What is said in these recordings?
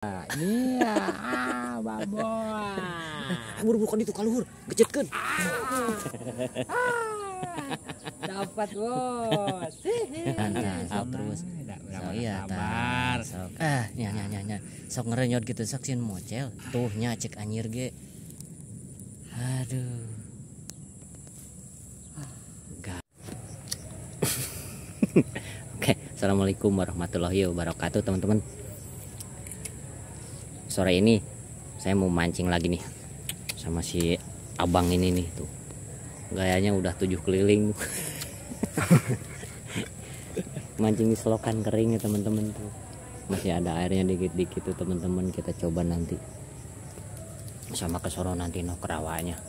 Iya, baboa. Buru-buru kan itu kaluhur, gecetkeun. Dapat bos. Nah, terus. So, iya, sabar. Sok. Ah, nya nya nya nya. Sok ngerenyot gitu sok sieun mocel. Tuh nya cek anjir ge. Aduh. Oke, assalamualaikum warahmatullahi wabarakatuh teman-teman. Sore ini saya mau mancing lagi nih sama si abang ini nih tuh. Gayanya udah 7 keliling. Mancing di selokan kering ya teman-teman tuh. Masih ada airnya dikit-dikit tuh teman-teman, kita coba nanti. Sama ke sono nanti noh kerawanya.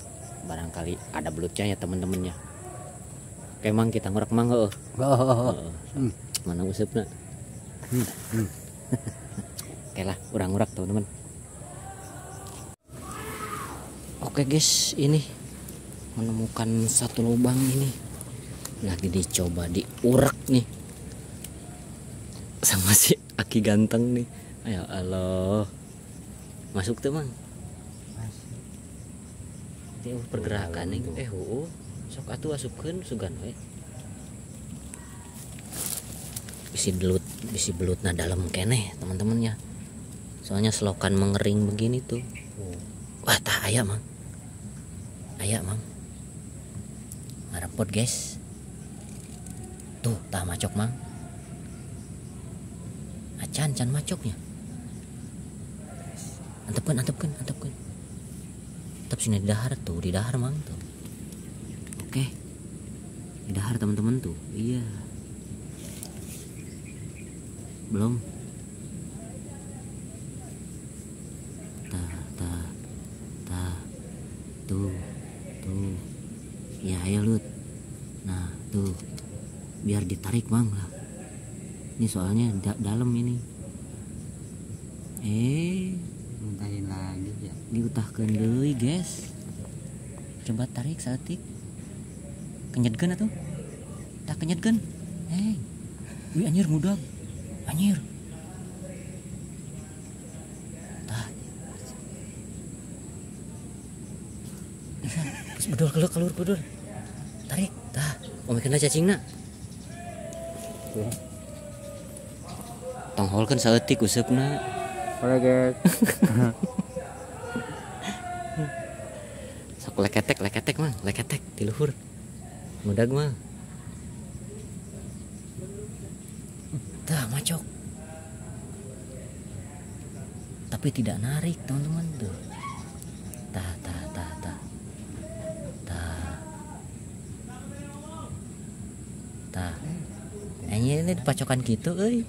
Barangkali ada belutnya ya teman-temannya. Oke mang, kita ngorek mang heuh. Mana usepna? Oke lah, urang-urak teman-teman. Oke guys, ini menemukan satu lubang ini. Lagi dicoba diurak nih sama si aki ganteng nih. Ayo Allah. Masuk tuh mang. Masuk. Pergerakan nih. Sok atuh asupkeun sugan we. Bisi belut, bisi belutna dalam keneh teman-teman ya. Soalnya selokan mengering begini tuh. Wah, tah aya mang. Aya mang. Ngarepot guys. Tuh, tah macok mang. Acan can macoknya. Antepkeun, antepkeun, antepkeun. Tetep sini di dahar tuh, di dahar mang tuh. Oke. Di dahar teman-teman tuh. Iya. Belum. Tah, tah. Tah. Tuh. Tuh. Ya, ayo lut. Nah, tuh. Biar ditarik mang lah. Ini soalnya dalam ini. Muntahin lagi ya. Diutahkeun deui, guys. Coba tarik saeutik. Kenyetkeun atuh. Tak kenyetkeun. Hei. Wih anjir ngudag. Anjir. Tah. Terus bedol keluar keluar bedol. Tarik, tah. Omikeun cacingna. Tongholkeun saeutik useupna. Oke, guys. Sok leketek, leketek mang, leketek di luhur. Ngudag mah. Tah macok. Tapi tidak narik teman-teman tuh. Tah tah tah tah. Tah. Tah. Ini dipacokan gitu euy.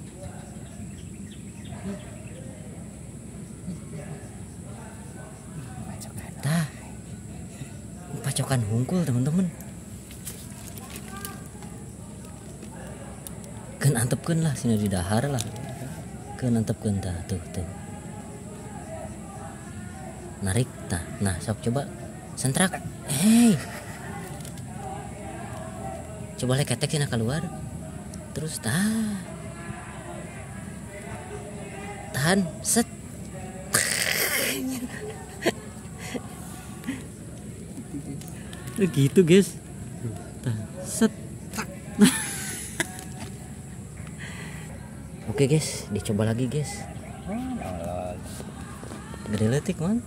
Tah. Pacokan hungkul teman-teman. Keun antepkeun lah sini di dahar lah. Keun antepkeun tah tuh tuh. Narik tah. Nah, sok coba sentrak. Hei. Coba leketek sini keluar. Terus tah. Tahan, set. Gitu guys. Tah, set. Oke guys, dicoba lagi guys. Gede letik man.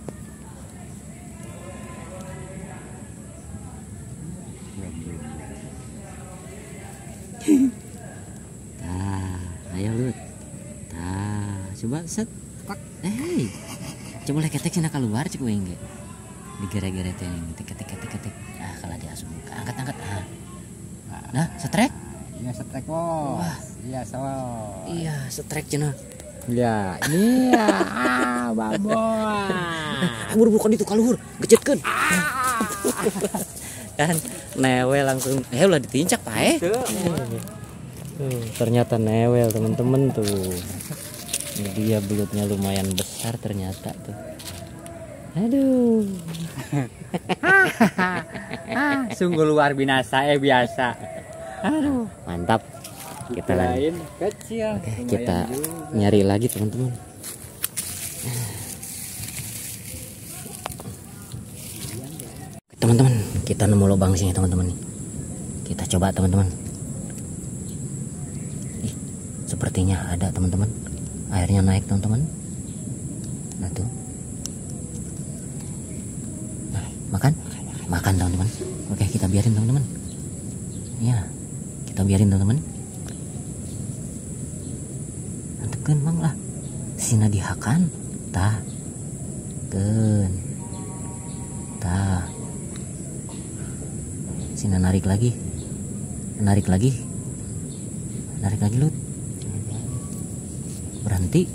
Tah, ayo lut. Tah, coba set. Hei, coba leketek sini keluar cek weng ge. Digere-gere teh, tek tek tek tek. Ah, kalau diasup angkat angkat. Ah. Nah, setrek. Iya setrek bos. Wah. Iya so. Iya setrek cenah. Iya. Iya. Baboa. Buru-buru kan itu kaluhur, gecetkeun. Kan newel langsung. Ulah ditincak pae. Tuh, ternyata newel teman-teman tuh. Ini dia belutnya lumayan besar ternyata tuh. Aduh. Sungguh luar binasa biasa. Aduh, mantap. Kita lanjut. Kecil. Oke, kita nyari lagi teman-teman. Teman-teman, kita nemu lubang sini teman-teman nih. Kita coba teman-teman. Ih, sepertinya ada teman-teman. Airnya naik teman-teman. Nah tuh. Nah, makan? Makan teman-teman. Oke, kita biarin teman-teman. Ya, kita biarin teman-teman. Antepkeun mang lah. Sina dihakan. Tah. Keun. Tah. Sina narik lagi. Narik lagi. Narik lagi Lut. Berhenti.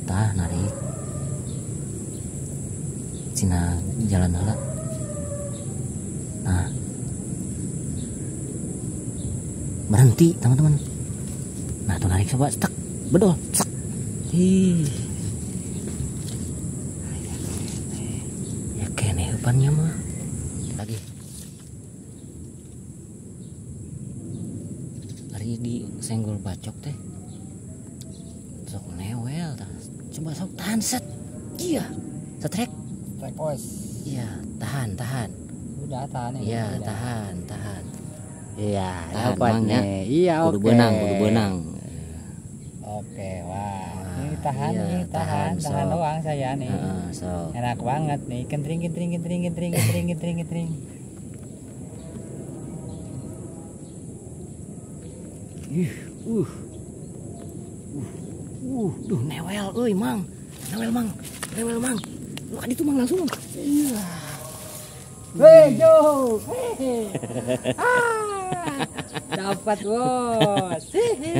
Tah, narik. Sina jalan heula. Nah. Berhenti, teman-teman. Nah, tuh narik coba, stek. Bedol, sek. Ih. Ya kene eupannya mah. Lagi. Hari di senggol bacok teh. Sok newel tah. Coba sok tahan set. Iya. Setrek. Setrek bos. Iya, tahan, tahan. Udah tahan ya. Iya, tahan, tahan. Iya, dapat nih. Iya, oke. Kudu beunang, kudu beunang. Oke, wah. Ini tahan iya, nih, tahan, tahan doang saya nih. So. Enak banget nih. Kentring, kentring, kentring, kentring, kentring, kentring, kentring. Ih, duh newel euy, Mang. Newel, Mang. Newel, Mang. Lu ka ditu Mang langsung. Iya. Hei, yo. Ah, dapat bos.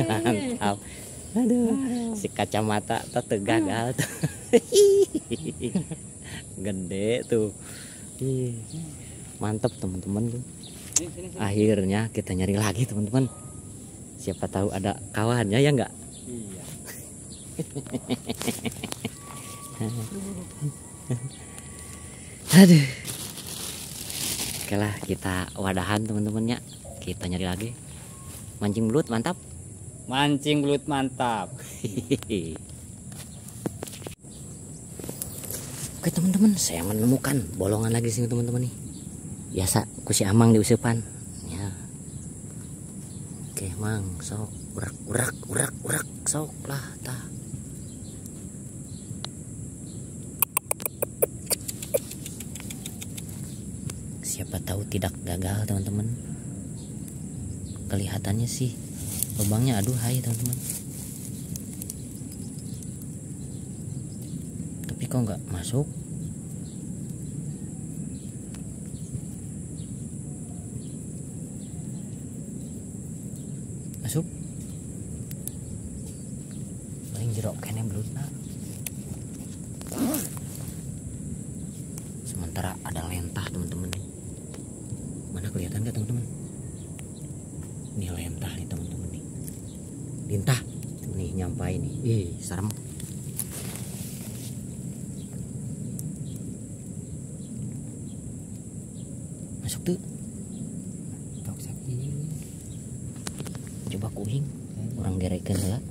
Mantap. Aduh, si kacamata tuh gagal tuh. Gede tuh. Mantap teman-teman tuh. Akhirnya kita nyari lagi teman-teman. Siapa tahu ada kawannya ya enggak? Iya. Aduh. Oke lah, kita wadahan teman-temannya. Kita nyari lagi. Mancing belut mantap. Mancing belut mantap. Oke teman-teman, saya menemukan bolongan lagi sini teman-teman nih. Biasa ku si Amang diusupan. Ya. Oke, Mang, sok urak urak urak urak sok lah tah. Siapa tahu tidak gagal teman-teman. Kelihatannya sih lubangnya aduh hai teman-teman. Tapi kok nggak masuk? Masuk? Paling jerok kene belutna. Sementara ada lentah teman-teman nih. Mana kelihatan nggak teman-teman? Ini lentah nih teman-teman nih. Lintah nih nyampai nih. Ih, serem. Masuk tuh. Tok sakit. Coba kuing, orang gerekeun heula.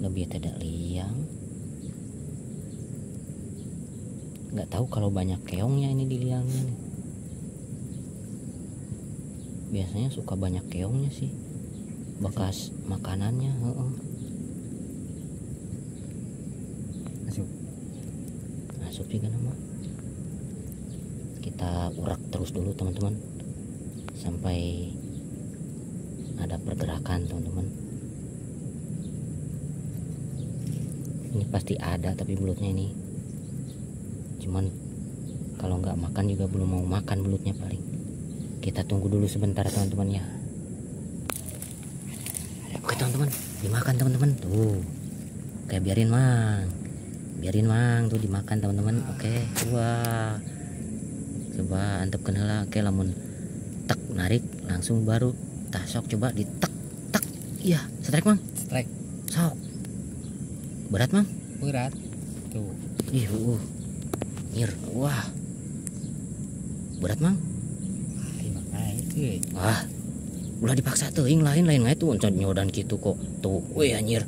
Lebih tidak liang. Nggak tahu kalau banyak keongnya ini di liangnya nih. Biasanya suka banyak keongnya sih, bekas makanannya. Masuk, masuk juga nama. Kita urak terus dulu teman-teman, sampai ada pergerakan teman-teman. Ini pasti ada tapi belutnya ini. Cuman kalau nggak makan juga belum mau makan belutnya paling. Kita tunggu dulu sebentar teman-teman ya. Oke teman-teman, dimakan teman-teman tuh. Oke, biarin Mang, biarin Mang tuh dimakan teman-teman. Oke, wah, coba antepkeun heula. Oke, lamun tek narik langsung baru tah sok coba ditek tek. Iya, strike Mang. Strike. Sok. Berat Mang? Berat. Tuh. Ih, Nyir, wah. Berat Mang? Wah, ulah dipaksa teuing lain-lain ngae tuh encan nyodan kitu kok. Tuh, weh anjir.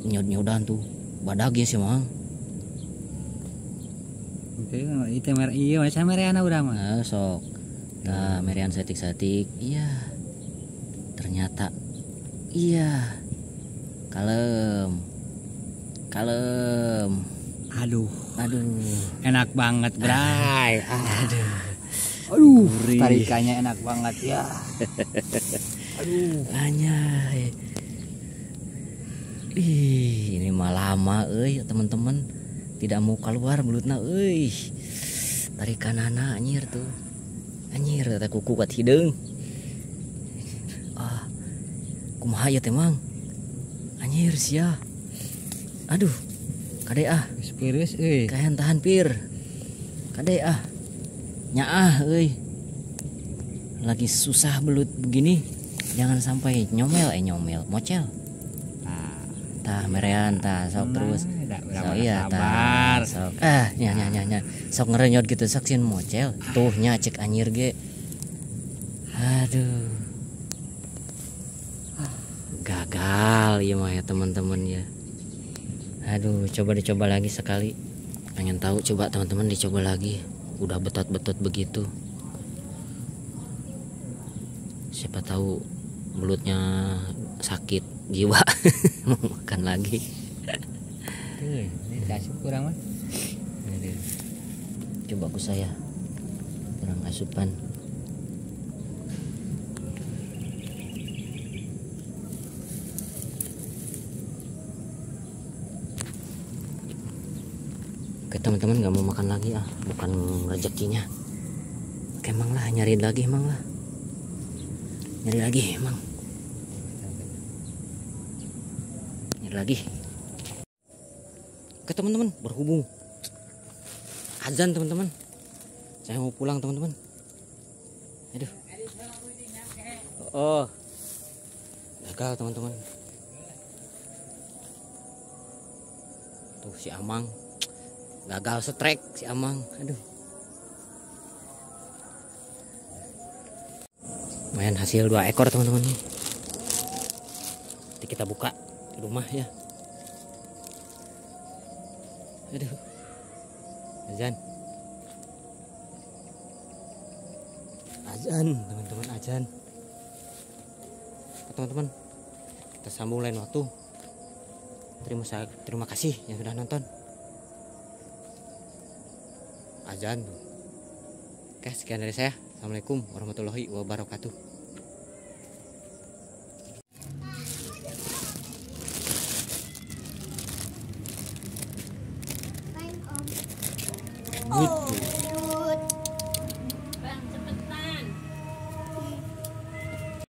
Nyod-nyodan tuh. Badag ya sih Mang. Itu mer iya macam mereana urang mah. Nah, sok. Nah, merean saeutik-saeutik. Iya. Ternyata iya. Kalem. Kalem. Aduh. Aduh. Enak banget, Bray. Aduh. Aduh, tarikannya enak banget ya. Aduh. Anyai. Ih, ini mah lama euy, teman-teman. Tidak mau keluar belutna euy. Tarikanana anjir tuh. Anjir teh kuku kuat hideung. Ah. Kumaha ieu teh, Mang? Anjir sia. Aduh. Kade ah. Geus peureus euy. Kayan tahan pir. Kade ah. Nyaah euy. Lagi susah belut begini. Jangan sampai nyomel mocel. Tah merean tah sok terus. So, iya tah. Sok ah nya nya nya nya. Sok ngerenyot gitu sok sieun mocel. Tuh nya cek anjir ge. Aduh. Gagal ieu mah ya teman-teman ya. Aduh, coba dicoba lagi sekali. Pengen tahu coba teman-teman dicoba lagi. Udah betot-betot begitu. Siapa tahu belutnya sakit jiwa mau makan lagi. Ini asup kurang mah. Coba aku saya kurang asupan. Oke teman-teman, nggak mau makan lagi ah, bukan rezekinya. Oke emang lah, nyari lagi emang lah, nyari lagi emang, nyari lagi. Oke teman-teman, berhubung azan teman-teman, saya mau pulang teman-teman. Aduh, oh gagal teman-teman. Tuh si Amang gagal strike si Amang. Aduh, lumayan hasil 2 ekor teman-teman. Nanti kita buka di rumah ya. Aduh, azan, azan teman-teman, azan. Teman-teman, kita sambung lain waktu. Terima kasih yang sudah nonton. Azan. Oke, sekian dari saya. Assalamualaikum warahmatullahi wabarakatuh. Gitu.